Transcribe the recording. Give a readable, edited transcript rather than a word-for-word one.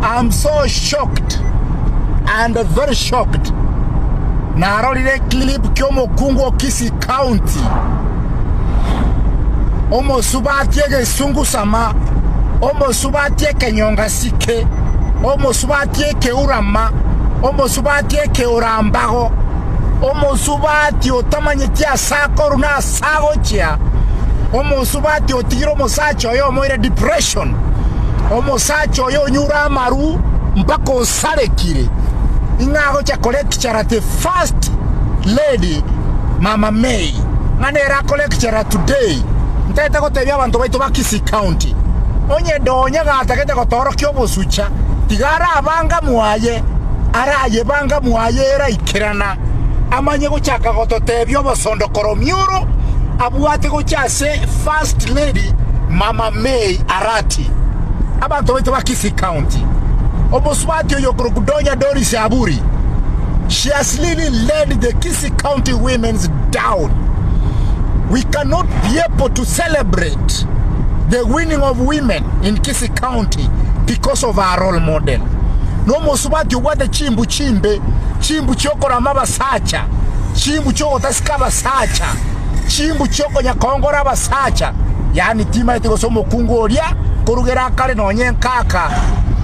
I'm so shocked and very shocked. Narorire eclip ki'omokungu o Kisii County omosubati egesungusama, omosubati ekenyonga sike, omosubati ekeurama, omosubati ekeorambago, omosubati otamanyeti ase akorwa na ase agochia, omosubati otigire omosacha oye omoire depression, omosacha oye onyure amaru mpaka osarekire, ing'a agocha kolectura the first lady Mama May, ng'a nere akolectura today. Ntagete gotebia abanto baito ba Kisii County, onye Donya gatagete gotoorokia obosucha, tiga arabanga mwaye, arayebanga mwaye eraikerana, amanye gochaka gototebia obosondokoro mioro abwate gocha ase First Lady Mama May Arati. Abanto baito ba Kisii County, omosubati oyo okorokwa Donya Doris Aburi, she has really led the Kisii County women's down. We cannot be able to celebrate the winning of women in Kisii County because of our role model. Nomosubati obwate chimbu chimbe, chimbu chiokorama abasacha, chimbu chiogotasika abasacha, chimbu chiokonya koongora abasacha, yaani timaeti gose omokungu oria korugera akare nonye nkaka.